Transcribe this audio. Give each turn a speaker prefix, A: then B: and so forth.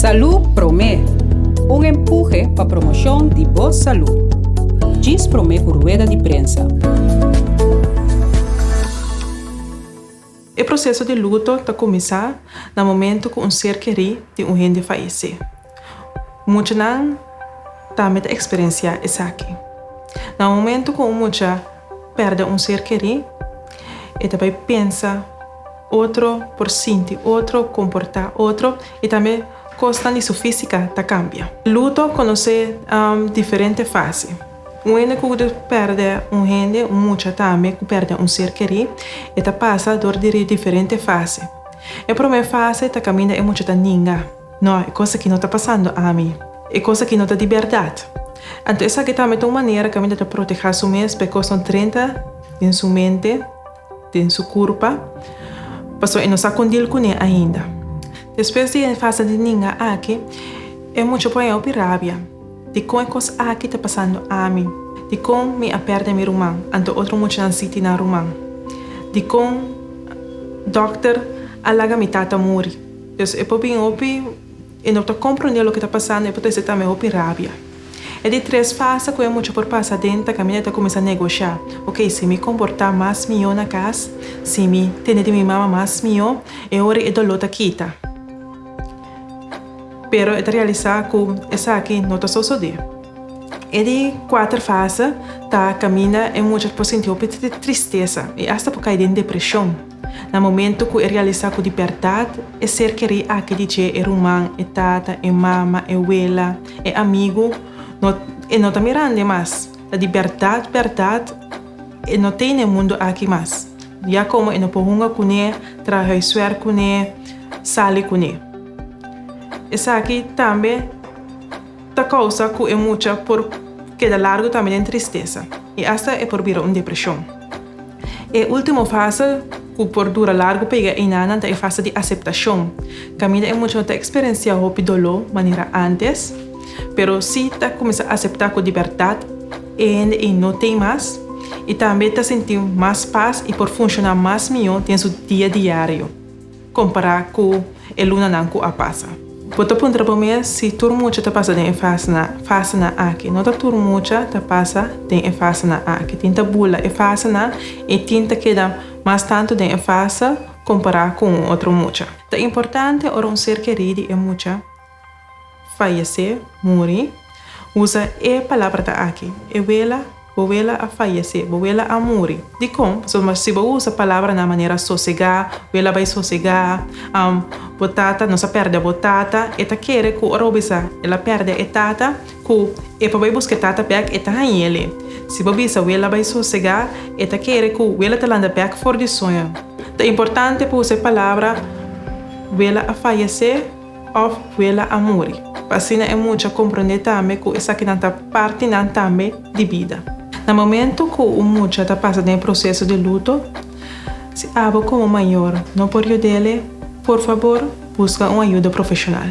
A: Salú Promé, un empuhe pa promoshon di bo salú. Djis promé ku rueda di prensa.
B: E proseso di luto ta kuminsá na momentu ku un ser kerí di un hende fayesé. Muchanan tambe ta eksperensiá esaki. Na momentu ku un mucha pèrdè un ser kerí, e ta bai pensa otro, por sinti otro, komportá otro i tambe kosnan di su físika ta kambia. Luto konosé diferente fase. Un hende ku pèrdè un hende, un mucha tambe ku pèrdè un ser kerí, e ta pasa dor di diferente fase. E promé fase ta kaminda e mucha ta ninga. No, e kos aki no ta pasando ami. E kos aki no ta di bèrdat. Anto esaki tambe ta un manera kaminda ta protehá su mes pa e kos no drenta den su mente, den su kurpa, pasobra e no sa kon dil kuné ainda. Despues di e fase di ninga aki, e mucha por haña hopi rabia. Dikon e kos aki ta pasando ami? Dikon mi a pèrdè mi ruman, anto otro muchanan sí tin nan ruman? Dikon dòkter a laga mi tata muri? Dus e por bin hopi, e no ta komprondé loke ta pasando, e por trese tambe hopi rabia. E di tres fase ku e mucha por pasa aden ta kaminda e ta kuminsá negoshá, Oke, si mi komportá mas mihó na kas, si mi tende di mi mama mas mihó, e ora e doló ta kita. Pero e ta realisá ku esaki no ta sosodé. E di kuater fase ta kaminda e mucha por sinti hopi tristesa i asta por kai den depreshon na momentu ku e realisá ku di bèrdat e ser kerí aki di dje, e ruman, e tata, e mama, e wela, e amigu, no e no ta mirand'e mas. Ta di bèrdat bèrdat e no t'ei na e mundu aki mas. Ya komo e no por hunga kuné, traha huiswèrk kuné, sali kuné. Esaki tambe ta kousa ku e mucha por keda largu tambe den tristesa i asta e por bira un depreshon. E último fase ku por dura largu pega einanan ta e fase di aseptashon, kaminda e mucha no ta eksperensiá hopi doló manera ántes, pero sí ta kuminsá aseptá ku di bèrdat e hende ei no t'ei mas i tambe ta sinti mas pas i por funshoná mas mihó den su dia diario kompará ku e lunanan ku a pasa. Bo ta puntra bo mes si tur mucha ta pasa den e fasenan aki. No ta tur mucha ta pasa den e fasenan aki. Tin ta bula e fasenan i tin ta keda mas tantu den e fase kompará ku un otro mucha. Ta importante ora un ser kerí di e mucha fayesé, muri, usa e palabrata aki, e wela, bo wela a fayesé, bo wela a muri. Dikon? Pasobra si bo usa palabranan manera sosegá, wela bai sosegá, bo tata, nos a pèrdè bo tata, e ta kere ku ora bo bisa el a pèrdè e tata, ku e por bai buska e tata bèk, e ta hañ'el. Si bo bisa wela bai sosegá, e ta kere ku wela ta landa bèk for di soño. Ta importante pa usa e palabra wela a fayesé. Òf wela a muri, pa asina e mucha komprondé tambe ku esakinan ta partinan tambe di bida. Na momentu ku un mucha ta pasa den e proseso di luto, si abo komo mayor no por yud'é, por fabor buska un ayuda profeshonal.